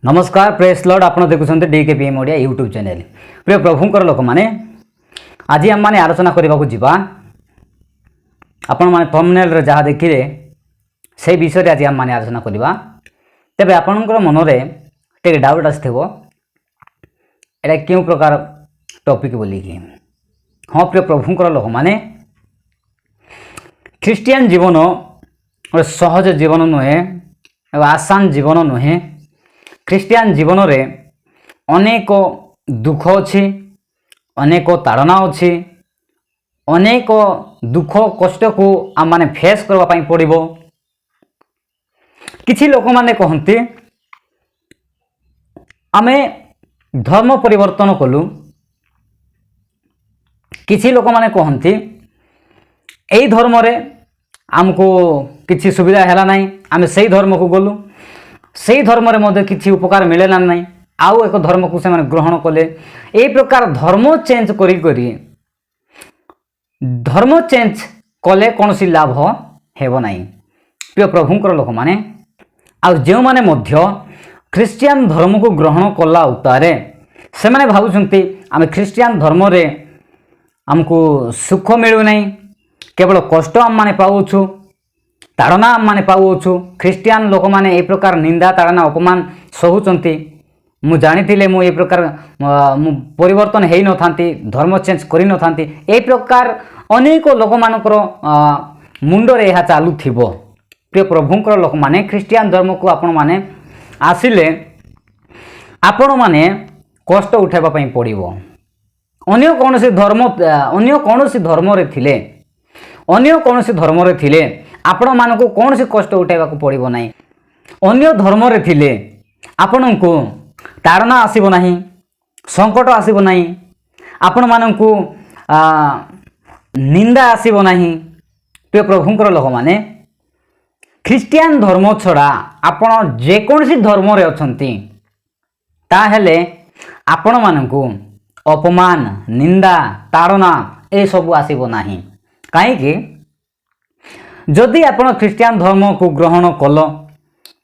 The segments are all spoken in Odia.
ନମସ୍କାର, ପ୍ରେଜ୍ ଲର୍ଡ। ଆପଣ ଦେଖୁଛନ୍ତି D K P M Odia YouTube channel. ପ୍ରିୟ ପ୍ରଭୁଙ୍କର ଲୋକମାନେ, ଆଜି ଆମମାନେ ଆଲୋଚନା କରିବାକୁ ଯିବା, ଆପଣମାନେ ଥମ୍ବନେଲ୍ରେ ଯାହା ଦେଖିଲେ ସେଇ ବିଷୟରେ ଆଜି ଆମମାନେ ଆଲୋଚନା କରିବା। ତେବେ ଆପଣଙ୍କର ମନରେ ଟିକେ ଡାଉଟ୍ ଆସିଥିବ, ଏଇଟା କେଉଁ ପ୍ରକାର ଟପିକ୍ ବୋଲିକି। ହଁ, ପ୍ରିୟ ପ୍ରଭୁଙ୍କର ଲୋକମାନେ, ଖ୍ରୀଷ୍ଟିଆନ ଜୀବନ ଗୋଟେ ସହଜ ଜୀବନ ନୁହେଁ ଏବଂ ଆସାନ ଜୀବନ ନୁହେଁ। ଖ୍ରୀଷ୍ଟିଆନ ଜୀବନରେ ଅନେକ ଦୁଃଖ ଅଛି, ଅନେକ ତାଡ଼ନା ଅଛି, ଅନେକ ଦୁଃଖ କଷ୍ଟକୁ ଆମମାନେ ଫେସ୍ କରିବା ପାଇଁ ପଡ଼ିବ। କିଛି ଲୋକମାନେ କହନ୍ତି, ଆମେ ଧର୍ମ ପରିବର୍ତ୍ତନ କଲୁ। କିଛି ଲୋକମାନେ କହନ୍ତି, ଏଇ ଧର୍ମରେ ଆମକୁ କିଛି ସୁବିଧା ହେଲା ନାହିଁ, ଆମେ ସେଇ ଧର୍ମକୁ ଗଲୁ। ସେଇ ଧର୍ମରେ ମଧ୍ୟ କିଛି ଉପକାର ମିଳିଲା ନାହିଁ, ଆଉ ଏକ ଧର୍ମକୁ ସେମାନେ ଗ୍ରହଣ କଲେ। ଏଇ ପ୍ରକାର ଧର୍ମ ଚେଞ୍ଜ କରି କରି, ଧର୍ମ ଚେଞ୍ଜ କଲେ କୌଣସି ଲାଭ ହେବ ନାହିଁ, ପ୍ରିୟ ପ୍ରଭୁଙ୍କର ଲୋକମାନେ। ଆଉ ଯେଉଁମାନେ ମଧ୍ୟ ଖ୍ରୀଷ୍ଟିଆନ ଧର୍ମକୁ ଗ୍ରହଣ କଲା ଉତ୍ତାରେ ସେମାନେ ଭାବୁଛନ୍ତି, ଆମେ ଖ୍ରୀଷ୍ଟିଆନ ଧର୍ମରେ ଆମକୁ ସୁଖ ମିଳୁନାହିଁ, କେବଳ କଷ୍ଟ ଆମମାନେ ପାଉଛୁ, ତାଡ଼ନା ଆମମାନେ ପାଉଅଛୁ, ଖ୍ରୀଷ୍ଟିଆନ ଲୋକମାନେ ଏ ପ୍ରକାର ନିନ୍ଦା, ତାଡ଼ନା, ଅପମାନ ସହୁଛନ୍ତି, ମୁଁ ଜାଣିଥିଲେ ମୁଁ ଏ ପ୍ରକାର ମୁଁ ପରିବର୍ତ୍ତନ ହେଇନଥାନ୍ତି, ଧର୍ମ ଚେଞ୍ଜ କରିନଥାନ୍ତି। ଏହି ପ୍ରକାର ଅନେକ ଲୋକମାନଙ୍କର ମୁଣ୍ଡରେ ଏହା ଚାଲୁଥିବ। ପ୍ରିୟ ପ୍ରଭୁଙ୍କର ଲୋକମାନେ, ଖ୍ରୀଷ୍ଟିଆନ ଧର୍ମକୁ ଆପଣମାନେ ଆସିଲେ ଆପଣମାନେ କଷ୍ଟ ଉଠାଇବା ପାଇଁ ପଡ଼ିବ। ଅନ୍ୟ କୌଣସି ଧର୍ମରେ ଥିଲେ, ଅନ୍ୟ କୌଣସି ଧର୍ମରେ ଥିଲେ ଆପଣମାନଙ୍କୁ କୌଣସି କଷ୍ଟ ଉଠାଇବାକୁ ପଡ଼ିବ ନାହିଁ। ଅନ୍ୟ ଧର୍ମରେ ଥିଲେ ଆପଣଙ୍କୁ ତାଡ଼ନା ଆସିବ ନାହିଁ, ସଙ୍କଟ ଆସିବ ନାହିଁ, ଆପଣମାନଙ୍କୁ ନିନ୍ଦା ଆସିବ ନାହିଁ। ପ୍ରିୟ ପ୍ରଭୁଙ୍କର ଲୋକମାନେ, ଖ୍ରୀଷ୍ଟିଆନ ଧର୍ମ ଛଡ଼ା ଆପଣ ଯେକୌଣସି ଧର୍ମରେ ଅଛନ୍ତି, ତାହେଲେ ଆପଣମାନଙ୍କୁ ଅପମାନ, ନିନ୍ଦା, ତାଡ଼ନା ଏସବୁ ଆସିବ ନାହିଁ। କାହିଁକି? ଯଦି ଆପଣ ଖ୍ରୀଷ୍ଟିଆନ ଧର୍ମକୁ ଗ୍ରହଣ କଲ,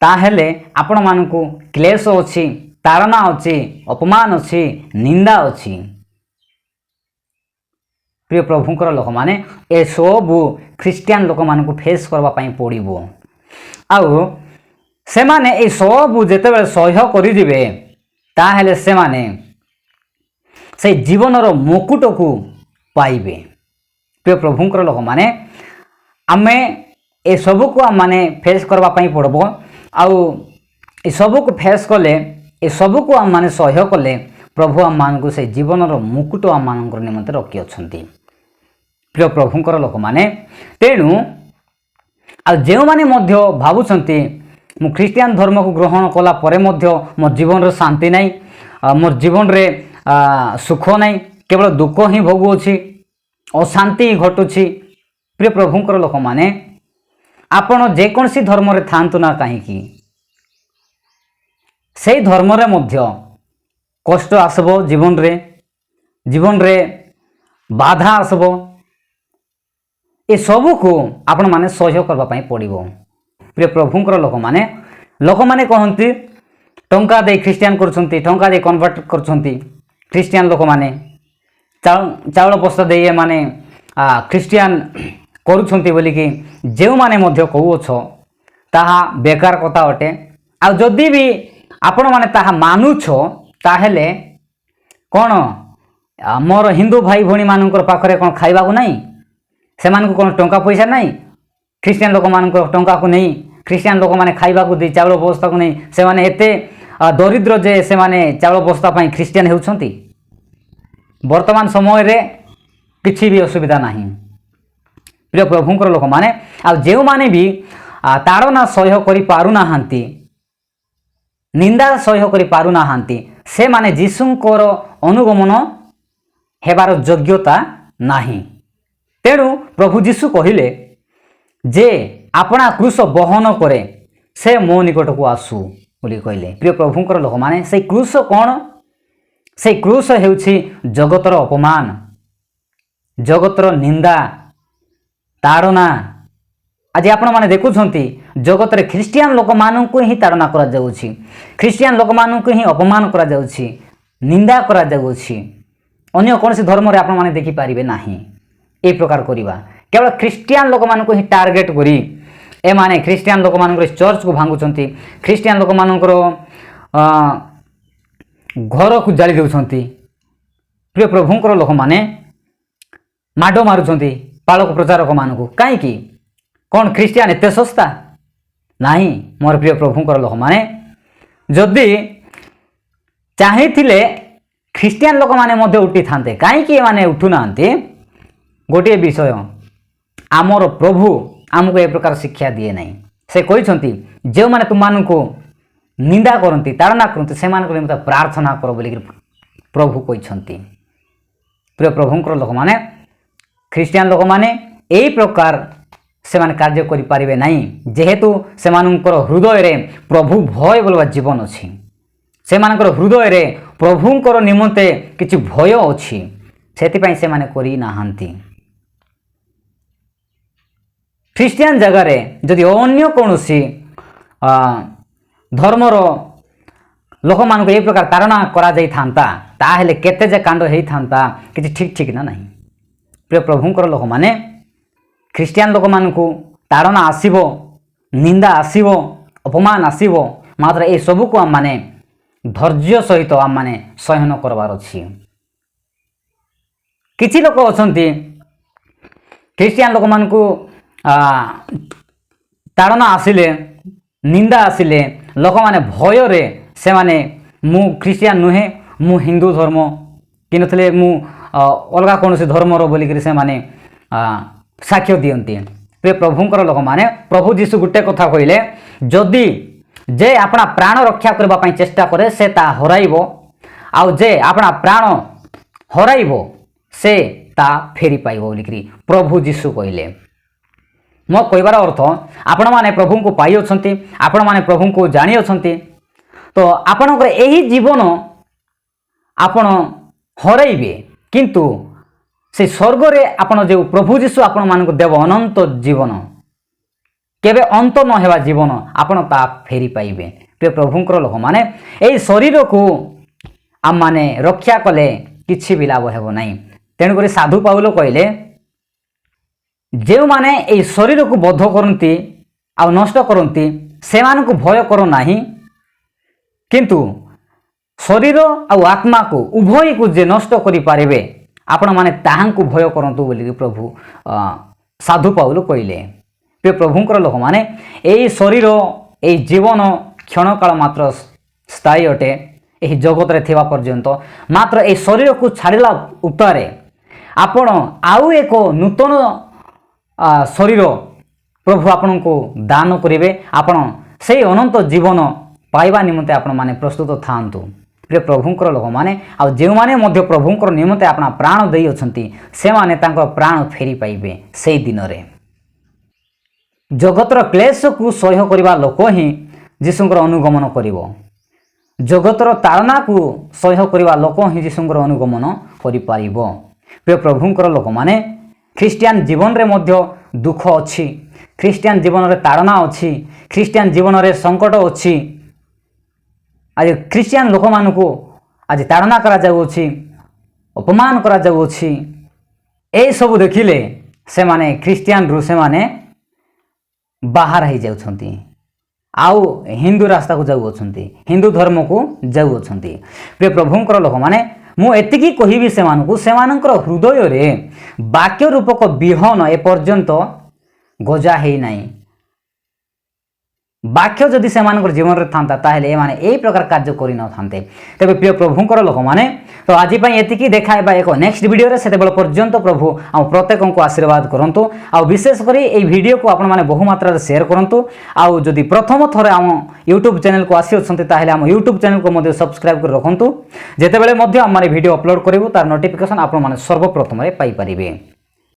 ତାହେଲେ ଆପଣମାନଙ୍କୁ କ୍ଲେଶ ଅଛି, ତାଡ଼ନା ଅଛି, ଅପମାନ ଅଛି, ନିନ୍ଦା ଅଛି। ପ୍ରିୟ ପ୍ରଭୁଙ୍କର ଲୋକମାନେ, ଏସବୁ ଖ୍ରୀଷ୍ଟିଆନ ଲୋକମାନଙ୍କୁ ଫେସ୍ କରିବା ପାଇଁ ପଡ଼ିବ। ଆଉ ସେମାନେ ଏସବୁ ଯେତେବେଳେ ସହ୍ୟ କରିଯିବେ, ତାହେଲେ ସେମାନେ ସେଇ ଜୀବନର ମୁକୁଟକୁ ପାଇବେ। ପ୍ରିୟ ପ୍ରଭୁଙ୍କର ଲୋକମାନେ, ଆମେ ଏସବୁକୁ ଆମମାନେ ଫେସ୍ କରିବା ପାଇଁ ପଡ଼ିବ। ଆଉ ଏସବୁକୁ ଫେସ୍ କଲେ, ଏସବୁକୁ ଆମମାନେ ସହ୍ୟ କଲେ, ପ୍ରଭୁ ଆମମାନଙ୍କୁ ସେଇ ଜୀବନର ମୁକୁଟ ଆମମାନଙ୍କର ନିମନ୍ତେ ରଖିଅଛନ୍ତି। ପ୍ରିୟ ପ୍ରଭୁଙ୍କର ଲୋକମାନେ, ତେଣୁ ଆଉ ଯେଉଁମାନେ ମଧ୍ୟ ଭାବୁଛନ୍ତି, ମୁଁ ଖ୍ରୀଷ୍ଟିଆନ ଧର୍ମକୁ ଗ୍ରହଣ କଲା ପରେ ମଧ୍ୟ ମୋ ଜୀବନରେ ଶାନ୍ତି ନାହିଁ, ମୋ ଜୀବନରେ ସୁଖ ନାହିଁ, କେବଳ ଦୁଃଖ ହିଁ ଭୋଗୁଅଛି, ଅଶାନ୍ତି ଘଟୁଛି। ପ୍ରିୟ ପ୍ରଭୁଙ୍କର ଲୋକମାନେ, ଆପଣ ଯେକୌଣସି ଧର୍ମରେ ଥାଆନ୍ତୁ ନା କାହିଁକି, ସେଇ ଧର୍ମରେ ମଧ୍ୟ କଷ୍ଟ ଆସିବ ଜୀବନରେ, ଜୀବନରେ ବାଧା ଆସିବ। ଏସବୁକୁ ଆପଣମାନେ ସହ୍ୟ କରିବା ପାଇଁ ପଡ଼ିବ। ପ୍ରିୟ ପ୍ରଭୁଙ୍କର ଲୋକମାନେ, ଲୋକମାନେ କହନ୍ତି, ଟଙ୍କା ଦେଇ ଖ୍ରୀଷ୍ଟିଆନ କରୁଛନ୍ତି, ଟଙ୍କା ଦେଇ କନଭର୍ଟ କରୁଛନ୍ତି ଖ୍ରୀଷ୍ଟିଆନ ଲୋକମାନେ, ଚାଉଳ ବସ୍ତା ଦେଇ ଏମାନେ ଖ୍ରୀଷ୍ଟିଆନ କରୁଛନ୍ତି ବୋଲିକି ଯେଉଁମାନେ ମଧ୍ୟ କହୁଅଛ, ତାହା ବେକାର କଥା ଅଟେ। ଆଉ ଯଦି ବି ଆପଣମାନେ ତାହା ମାନୁଛ, ତାହେଲେ କ'ଣ ମୋର ହିନ୍ଦୁ ଭାଇ ଭଉଣୀମାନଙ୍କର ପାଖରେ କ'ଣ ଖାଇବାକୁ ନାହିଁ? ସେମାନଙ୍କୁ କ'ଣ ଟଙ୍କା ପଇସା ନାହିଁ? ଖ୍ରୀଷ୍ଟିଆନ ଲୋକମାନଙ୍କ ଟଙ୍କାକୁ ନେଇ ଖ୍ରୀଷ୍ଟିଆନ ଲୋକମାନେ ଖାଇବାକୁ ଦେଇ, ଚାଉଳ ବସ୍ତାକୁ ନେଇ ସେମାନେ ଏତେ ଦରିଦ୍ର ଯେ ସେମାନେ ଚାଉଳ ବସ୍ତା ପାଇଁ ଖ୍ରୀଷ୍ଟିଆନ ହେଉଛନ୍ତି? ବର୍ତ୍ତମାନ ସମୟରେ କିଛି ବି ଅସୁବିଧା ନାହିଁ, ପ୍ରିୟ ପ୍ରଭୁଙ୍କର ଲୋକମାନେ। ଆଉ ଯେଉଁମାନେ ବି ତାଡ଼ନା ସହ୍ୟ କରିପାରୁନାହାନ୍ତି, ନିନ୍ଦା ସହ୍ୟ କରିପାରୁନାହାନ୍ତି, ସେମାନେ ଯୀଶୁଙ୍କର ଅନୁଗମନ ହେବାର ଯୋଗ୍ୟତା ନାହିଁ। ତେଣୁ ପ୍ରଭୁ ଯୀଶୁ କହିଲେ ଯେ ଆପଣା କ୍ରୁଶ ବହନ କରେ, ସେ ମୋ ନିକଟକୁ ଆସୁ ବୋଲି କହିଲେ। ପ୍ରିୟ ପ୍ରଭୁଙ୍କର ଲୋକମାନେ, ସେଇ କ୍ରୁଶ କ'ଣ? ସେଇ କ୍ରୁଶ ହେଉଛି ଜଗତର ଅପମାନ, ଜଗତର ନିନ୍ଦା, ତାଡ଼ନା। ଆଜି ଆପଣମାନେ ଦେଖୁଛନ୍ତି, ଜଗତରେ ଖ୍ରୀଷ୍ଟିଆନ ଲୋକମାନଙ୍କୁ ହିଁ ତାଡ଼ନା କରାଯାଉଛି, ଖ୍ରୀଷ୍ଟିଆନ ଲୋକମାନଙ୍କୁ ହିଁ ଅପମାନ କରାଯାଉଛି, ନିନ୍ଦା କରାଯାଉଅଛି। ଅନ୍ୟ କୌଣସି ଧର୍ମରେ ଆପଣମାନେ ଦେଖିପାରିବେ ନାହିଁ ଏହି ପ୍ରକାର କରିବା। କେବଳ ଖ୍ରୀଷ୍ଟିଆନ ଲୋକମାନଙ୍କୁ ହିଁ ଟାର୍ଗେଟ୍ କରି ଏମାନେ ଖ୍ରୀଷ୍ଟିଆନ ଲୋକମାନଙ୍କର ଚର୍ଚ୍ଚକୁ ଭାଙ୍ଗୁଛନ୍ତି, ଖ୍ରୀଷ୍ଟିଆନ ଲୋକମାନଙ୍କର ଘରକୁ ଜାଳି ଦେଉଛନ୍ତି। ପ୍ରିୟ ପ୍ରଭୁଙ୍କର ଲୋକମାନେ, ମାଡ଼ ମାରୁଛନ୍ତି ପାଳକ ପ୍ରଚାରକମାନଙ୍କୁ। କାହିଁକି? କ'ଣ ଖ୍ରୀଷ୍ଟିଆନ ଏତେ ଶସ୍ତା? ନାହିଁ, ମୋର ପ୍ରିୟ ପ୍ରଭୁଙ୍କର ଲୋକମାନେ, ଯଦି ଚାହିଁଥିଲେ ଖ୍ରୀଷ୍ଟିଆନ ଲୋକମାନେ ମଧ୍ୟ ଉଠିଥାନ୍ତେ। କାହିଁକି ଏମାନେ ଉଠୁନାହାନ୍ତି? ଗୋଟିଏ ବିଷୟ, ଆମର ପ୍ରଭୁ ଆମକୁ ଏ ପ୍ରକାର ଶିକ୍ଷା ଦିଏ ନାହିଁ। ସେ କହିଛନ୍ତି, ଯେଉଁମାନେ ତୁମମାନଙ୍କୁ ନିନ୍ଦା କରନ୍ତି, ତାଡ଼ନା କରନ୍ତି, ସେମାନଙ୍କ ନିମନ୍ତେ ପ୍ରାର୍ଥନା କର ବୋଲିକରି ପ୍ରଭୁ କହିଛନ୍ତି। ପ୍ରିୟ ପ୍ରଭୁଙ୍କର ଲୋକମାନେ, ଖ୍ରୀଷ୍ଟିଆନ ଲୋକମାନେ ଏହି ପ୍ରକାର ସେମାନେ କାର୍ଯ୍ୟ କରିପାରିବେ ନାହିଁ, ଯେହେତୁ ସେମାନଙ୍କର ହୃଦୟରେ ପ୍ରଭୁ ଭୟ ବୋଲିବା ଜୀବନ ଅଛି। ସେମାନଙ୍କର ହୃଦୟରେ ପ୍ରଭୁଙ୍କର ନିମନ୍ତେ କିଛି ଭୟ ଅଛି, ସେଥିପାଇଁ ସେମାନେ କରିନାହାନ୍ତି। ଖ୍ରୀଷ୍ଟିଆନ ଜାଗାରେ ଯଦି ଅନ୍ୟ କୌଣସି ଧର୍ମର ଲୋକମାନଙ୍କୁ ଏହି ପ୍ରକାର ତାଡ଼ନା କରାଯାଇଥାନ୍ତା, ତାହେଲେ କେତେ ଯେ କାଣ୍ଡ ହେଇଥାନ୍ତା, କିଛି ଠିକ୍ ଠିକ୍ ନା ନାହିଁ। ପ୍ରିୟ ପ୍ରଭୁଙ୍କର ଲୋକମାନେ, ଖ୍ରୀଷ୍ଟିଆନ ଲୋକମାନଙ୍କୁ ତାଡ଼ନା ଆସିବ, ନିନ୍ଦା ଆସିବ, ଅପମାନ ଆସିବ, ମାତ୍ର ଏସବୁକୁ ଆମମାନେ ଧୈର୍ଯ୍ୟ ସହିତ ଆମମାନେ ସହନ କରବାର ଅଛି। କିଛି ଲୋକ ଅଛନ୍ତି, ଖ୍ରୀଷ୍ଟିଆନ ଲୋକମାନଙ୍କୁ ତାଡ଼ନା ଆସିଲେ, ନିନ୍ଦା ଆସିଲେ, ଲୋକମାନେ ଭୟରେ ସେମାନେ ମୁଁ ଖ୍ରୀଷ୍ଟିଆନ ନୁହେଁ, ମୁଁ ହିନ୍ଦୁ ଧର୍ମ କି ନଥିଲେ ମୁଁ ଅଲଗା କୌଣସି ଧର୍ମର ବୋଲିକରି ସେମାନେ ସାକ୍ଷ୍ୟ ଦିଅନ୍ତି। ପ୍ରିୟ ପ୍ରଭୁଙ୍କର ଲୋକମାନେ, ପ୍ରଭୁ ଯୀଶୁ ଗୋଟେ କଥା କହିଲେ, ଯଦି ଯେ ଆପଣା ପ୍ରାଣ ରକ୍ଷା କରିବା ପାଇଁ ଚେଷ୍ଟା କରେ, ସେ ତାହା ହରାଇବ, ଆଉ ଯେ ଆପଣା ପ୍ରାଣ ହରାଇବ, ସେ ତା ଫେରି ପାଇବ ବୋଲିକରି ପ୍ରଭୁ ଯୀଶୁ କହିଲେ। ମୋ କହିବାର ଅର୍ଥ, ଆପଣମାନେ ପ୍ରଭୁଙ୍କୁ ପାଇଅଛନ୍ତି, ଆପଣମାନେ ପ୍ରଭୁଙ୍କୁ ଜାଣିଅଛନ୍ତି, ତ ଆପଣଙ୍କର ଏହି ଜୀବନ ଆପଣ ହରାଇବେ, କିନ୍ତୁ ସେ ସ୍ୱର୍ଗରେ ଆପଣ ଯେଉଁ ପ୍ରଭୁ ଯୀଶୁ ଆପଣମାନଙ୍କୁ ଦେବ ଅନନ୍ତ ଜୀବନ, କେବେ ଅନ୍ତ ନ ହେବା ଜୀବନ, ଆପଣ ତାହା ଫେରି ପାଇବେ। ପ୍ରିୟ ପ୍ରଭୁଙ୍କର ଲୋକମାନେ, ଏହି ଶରୀରକୁ ଆମମାନେ ରକ୍ଷା କଲେ କିଛି ବି ଲାଭ ହେବ ନାହିଁ। ତେଣୁକରି ସାଧୁ ପାଉଲ କହିଲେ, ଯେଉଁମାନେ ଏହି ଶରୀରକୁ ବଧ କରନ୍ତି ଆଉ ନଷ୍ଟ କରନ୍ତି, ସେମାନଙ୍କୁ ଭୟ କର ନାହିଁ, କିନ୍ତୁ ଶରୀର ଆଉ ଆତ୍ମାକୁ ଉଭୟକୁ ଯେ ନଷ୍ଟ କରିପାରିବେ, ଆପଣମାନେ ତାହାଙ୍କୁ ଭୟ କରନ୍ତୁ ବୋଲିକି ପ୍ରଭୁ ସାଧୁ ପାଉଲ କହିଲେ। ପ୍ରିୟ ପ୍ରଭୁଙ୍କର ଲୋକମାନେ, ଏହି ଶରୀର, ଏହି ଜୀବନ କ୍ଷଣକାଳ ମାତ୍ର ସ୍ଥାୟୀ ଅଟେ ଏହି ଜଗତରେ ଥିବା ପର୍ଯ୍ୟନ୍ତ। ମାତ୍ର ଏହି ଶରୀରକୁ ଛାଡ଼ିଲା ଉତ୍ତାରେ ଆପଣ ଆଉ ଏକ ନୂତନ ଶରୀର ପ୍ରଭୁ ଆପଣଙ୍କୁ ଦାନ କରିବେ। ଆପଣ ସେଇ ଅନନ୍ତ ଜୀବନ ପାଇବା ନିମନ୍ତେ ଆପଣମାନେ ପ୍ରସ୍ତୁତ ଥାଆନ୍ତୁ, ପ୍ରିୟ ପ୍ରଭୁଙ୍କର ଲୋକମାନେ। ଆଉ ଯେଉଁମାନେ ମଧ୍ୟ ପ୍ରଭୁଙ୍କର ନିମନ୍ତେ ଆପଣା ପ୍ରାଣ ଦେଇଅଛନ୍ତି, ସେମାନେ ତାଙ୍କର ପ୍ରାଣ ଫେରି ପାଇବେ ସେଇ ଦିନରେ। ଜଗତର କ୍ଲେଶକୁ ସହ୍ୟ କରିବା ଲୋକ ହିଁ ଯୀଶୁଙ୍କର ଅନୁଗମନ କରିବ। ଜଗତର ତାଡ଼ନାକୁ ସହ୍ୟ କରିବା ଲୋକ ହିଁ ଯୀଶୁଙ୍କର ଅନୁଗମନ କରିପାରିବ। ପ୍ରିୟ ପ୍ରଭୁଙ୍କର ଲୋକମାନେ, ଖ୍ରୀଷ୍ଟିଆନ ଜୀବନରେ ମଧ୍ୟ ଦୁଃଖ ଅଛି, ଖ୍ରୀଷ୍ଟିଆନ ଜୀବନରେ ତାଡ଼ନା ଅଛି, ଖ୍ରୀଷ୍ଟିଆନ ଜୀବନରେ ସଙ୍କଟ ଅଛି। ଆଜି ଖ୍ରୀଷ୍ଟିଆନ ଲୋକମାନଙ୍କୁ ଆଜି ତାଡ଼ନା କରାଯାଉଅଛି, ଅପମାନ କରାଯାଉଅଛି। ଏସବୁ ଦେଖିଲେ ସେମାନେ ଖ୍ରୀଷ୍ଟିଆନରୁ ସେମାନେ ବାହାର ହେଇଯାଉଛନ୍ତି ଆଉ ହିନ୍ଦୁ ରାସ୍ତାକୁ ଯାଉଅଛନ୍ତି, ହିନ୍ଦୁ ଧର୍ମକୁ ଯାଉଅଛନ୍ତି। ପ୍ରିୟ ପ୍ରଭୁଙ୍କର ଲୋକମାନେ, ମୁଁ ଏତିକି କହିବି ସେମାନଙ୍କୁ, ସେମାନଙ୍କର ହୃଦୟରେ ବାକ୍ୟ ରୂପକ ବିହନ ଏପର୍ଯ୍ୟନ୍ତ ଗଜା ହେଇନାହିଁ। ବାକ୍ୟ ଯଦି ସେମାନଙ୍କର ଜୀବନରେ ଥାନ୍ତା, ତାହେଲେ ଏମାନେ ଏହି ପ୍ରକାର କାର୍ଯ୍ୟ କରିନଥାନ୍ତେ। ତେବେ ପ୍ରିୟ ପ୍ରଭୁଙ୍କର ଲୋକମାନେ, ତ ଆଜି ପାଇଁ ଏତିକି। ଦେଖା ହେବା ଏକ ନେକ୍ସଟ ଭିଡ଼ିଓରେ। ସେତେବେଳେ ପର୍ଯ୍ୟନ୍ତ ପ୍ରଭୁ ଆମ ପ୍ରତ୍ୟେକଙ୍କୁ ଆଶୀର୍ବାଦ କରନ୍ତୁ। ଆଉ ବିଶେଷ କରି ଏହି ଭିଡ଼ିଓକୁ ଆପଣମାନେ ବହୁ ମାତ୍ରାରେ ସେୟାର କରନ୍ତୁ। ଆଉ ଯଦି ପ୍ରଥମ ଥର ଆମ ୟୁଟ୍ୟୁବ୍ ଚ୍ୟାନେଲକୁ ଆସିଅଛନ୍ତି, ତାହେଲେ ଆମ ୟୁଟ୍ୟୁବ୍ ଚ୍ୟାନେଲକୁ ମଧ୍ୟ ସବସ୍କ୍ରାଇବ୍ କରି ରଖନ୍ତୁ। ଯେତେବେଳେ ମଧ୍ୟ ଆମମାନେ ଭିଡ଼ିଓ ଅପଲୋଡ଼ କରିବୁ, ତାର ନୋଟିଫିକେସନ୍ ଆପଣମାନେ ସର୍ବପ୍ରଥମରେ ପାଇପାରିବେ।